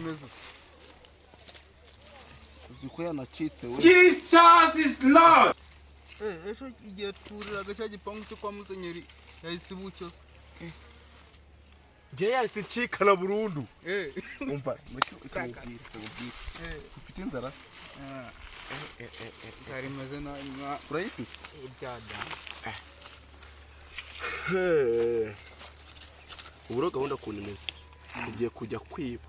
Umeze. Uzi ko yanacitse we. Jesus is Lord. Ejo igihe twuriraga cya gipangu cyo kwa Musenyeri yahise ibucyo se. Njye yahise ncikana burundu. Umva, mureke ikamubwira, ikamubwira. Ufite inzara? Inzara imeze nabi mwa. Urayifite? Ibyada. Ubu rero gahunda ukuntu imeze, tugiye kujya kwiba.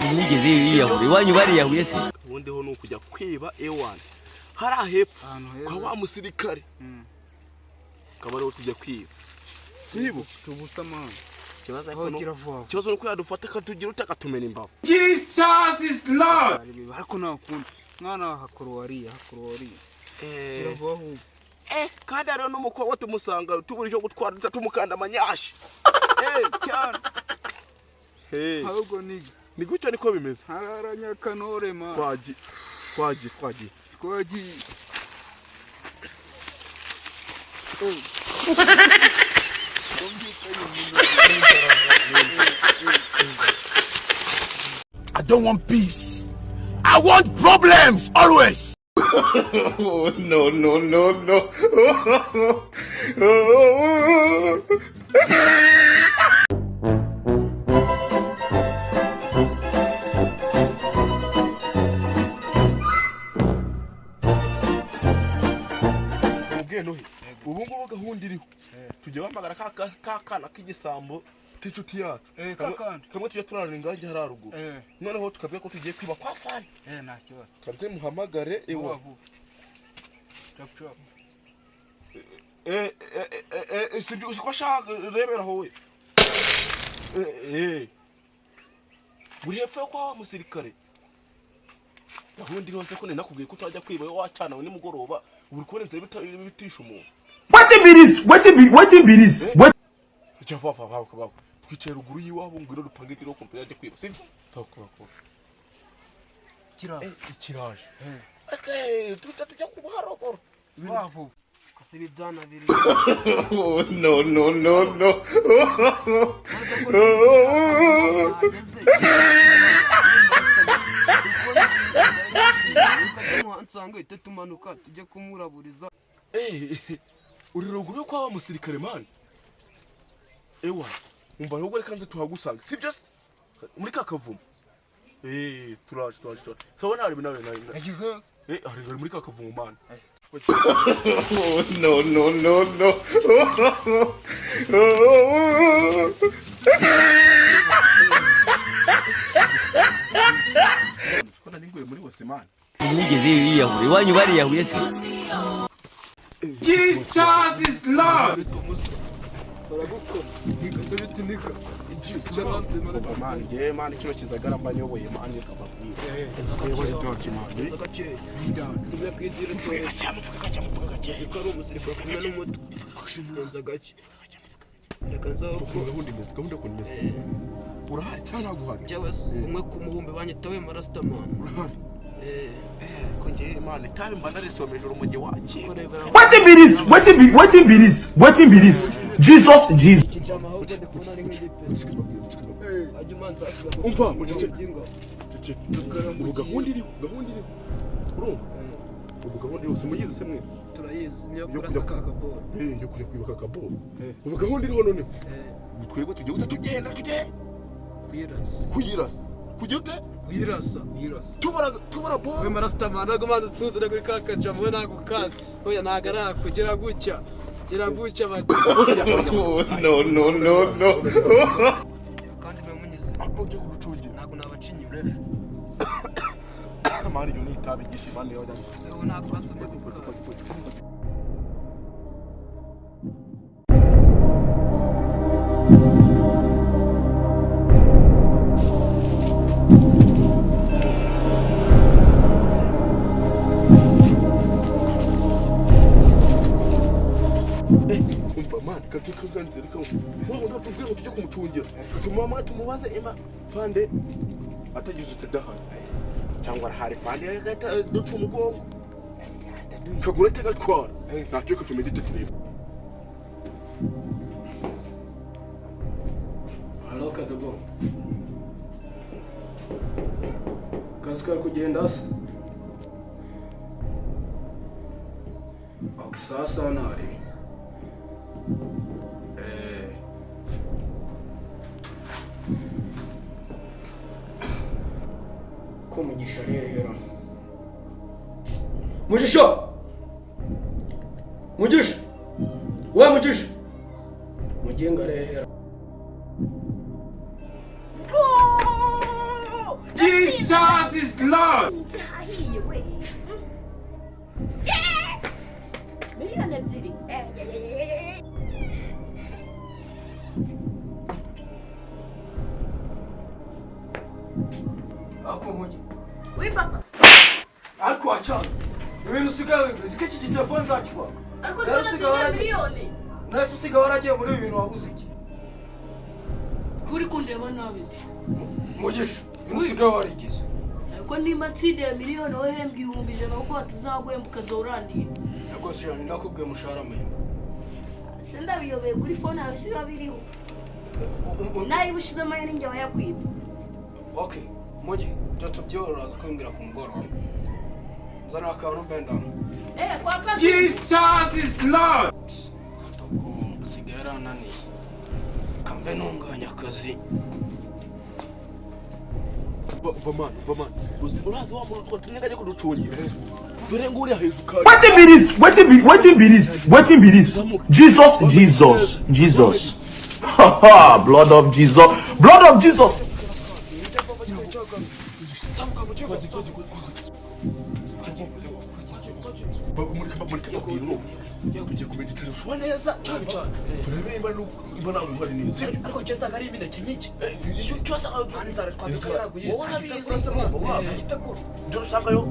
Mwigeze yiyahura iwanyu bariyahuye se? Ubundi ho ni ukujya kwiba ewani hariya hepfo Ahantu kwa heza. wa musirikare, akaba ariho tujya kwiba. Niba Tubusa mwana. ikibazo Aho ariko gira vuba vuba. ikibazo ni uko yadufata akatugira ute, akatumena imbavu. Jesus is Lord. Ari bibi, ariko nta kundi. Mwana hakora wariya, hakora wariya. Gira vuba ahubwo. Kandi hariho n'umukobwa tumusanga tubura icyo gutwara, duhita tumukanda amanyashi. Cyane. Hey. Ahubwo niga. Ni gutyo niko bimeze. Harara Nyakanore ma. Twagiye, twagiye, twagiye. Twagiye. I don't want peace. I want problems always. No, no, no, no. Mubwiye Nohe, ubu ngubu gahunda iriho, tujya bahamagara ka kana k'igisambo k'inshuti yacu. Ka kana. Kamwe tujya turarana ingange hariya ruguru. Noneho tukabwira ko tugiye kwiba kwa fani. Nta kibazo. Kanze muhamagare Vuba ewa. vuba. Chap chap. Sibyo siko ashaka, rebera aho we. Buri hepfo yo kwa wa musirikare. Gahunda iriho se ko nari nakubwiye ko utajya kwiba iyo wacana we nimugoroba, uri kubona inzira bitisha umuntu. Wetin be this? Wetin be wetin be this? Wait. Tujya vuba vuba vuba vuba. Twicaye ruguru y'iwabo, ngwino dupange ibiro kompiyuta ajya kwiba, sibyo? Vuba vuba vuba. Kira. Ikiraje. Okay, tujya tujya kubuharogoro. Vuba vuba. Kasi ibi byana biri. No, no, no, no. Nsanga uhite tumanuka tujye kumuraburiza. Uri ruguru yo kwa wa musirikare man. Ewa, umva ahubwo reka nze tuhagusanga, sibyo se? Muri ka kavumo. Turaje, turaje, turaje. Kabona hari nawe nawe. Yagize. Hari hari muri ka kavumo man. No, no, no, no. Ko nari nguye muri wose man. Mwigeze yiyahura iwanyu bariyahuye se? Jesus is Lord. Umva man, ngewe man kino kizagara mba nyoboye man kababwira. Nyoboye doge man. Tumwe kwidira Gake, muvuga gake, muvuga gake. ko ari umusirikare kumwe n'umutwe ngenza gake, reka nzaho ko. Gahunda imeze, gahunda ukuntu imeze. Urahari cyangwa ntabwo uhari? Njyewe se, umwe ku muhumbi banyita we marasitamani. Urahari. Ko ngewe man itabi mba narisomeje urumogi wakira. Kurebera. Wetin be this? Wetin be wetin be this? Wetin be this? Jesus, Jesus. Kijama ahubwo ndi kubona ari nk'igipe ajya umanza. Umva, muceceke. Ubu gahunda iriho, gahunda iriho. Urumva? Ubu gahunda iriho, simuyizi se mwe? Turayizi, niyo Yo kurasa kujya- ka kaboro. Yo kujya kwibuka akaboro. Ubu gahunda iriho noneho. Ubu twebwe tugiye guta tugenda tugenda Kuyirasa. kuyirasa. Kugira ute? Kuyirasa. Tubara tubara We boro. marasitamani ntabwo umanza usuze kuri ka kajama, we ntabwo ukazi, oya ntabwo ari ako, gira gutya, gira gutya bati. No, no, no, no. Kandi mwe munyize. Ujye kurucungira. Ntabwo nabaca inyuma. Man iryo ni itabi ryishe man yo. Ubu ntabwo basomye ku kazi. Umva man, katukanze reka. Wa wundi watubwiye ngo tujye kumucungira. Tumama tumubaze ema fande atagize utadahari. Cyangwa arahari fande agahita dupfa umugongo. Kagura atagatwara. Ntacyo katumedite turebe. Halo Kadogo. Akazi kari kugenda se? Sasa ntari. Eh. Ko Mugisha rero. Mugisha! Mugisha! We Mugisha! Mugenga rero. Jesus is Lord. Hahiye we. Miliyoni 2. Ako Mugi. We papa. Ariko wacana. Ibintu usigaye wiga. Zike iki gitelefone nzakikwaka. Ariko Rero twese usigaye waragiye. miliyoni. Nese usigaye waragiye muri ibi bintu wabuze iki? Kuri kundeba nabi. Mugisha, ibintu usigaye warigize. Ariko nimba nsindiye miliyoni wowe hembwa 100,000 kuko batazaguhemba ukaza urandiye. Rwose yani ndakubwiye umushahara muhemba. Se ndabiyobeye kuri fone yawe si biba biriho. Nayo ushizemo ayo ninjye wayakwibye. Okay, Mugi, ibyo tubyoroza uraza kubimbwira ku mugoroba. Nzana akantu mbendamo. Eh, kwa kazi. Jesus is Lord. Katoko usigaye yarananiye. Kambe ntunganya akazi. Va man, va man. Urazi wa muntu twatumye ngajya kuducungira. Dore nguriya hejuru kare. Wetin be this? Wetin be wetin be this? Wetin be this? Jesus, Jesus, Jesus. Blood of Jesus. Blood of Jesus. Tugiye kumeditira neza cyane cyane turebe imba imba ntabwo uhari neza. Ariko njye nsanga ari imineke myinshi. Icyo wasanga Nta n'inzara twabika yaraguye. Wowe urabizi Agitakura. Dore usangayo.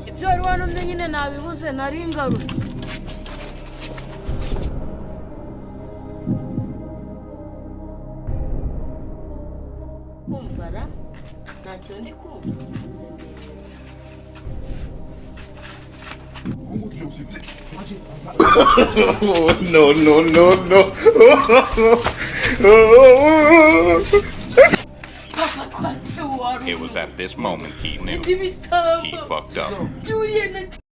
Ibyo wari wanumye nyine nabibuze nari ngarutse. Kumva ra? Ntacyo ndi kumva. No, no, no, no. Papa twatewe wari It was at this moment he knew. Ibisambo. He fucked up. Julian na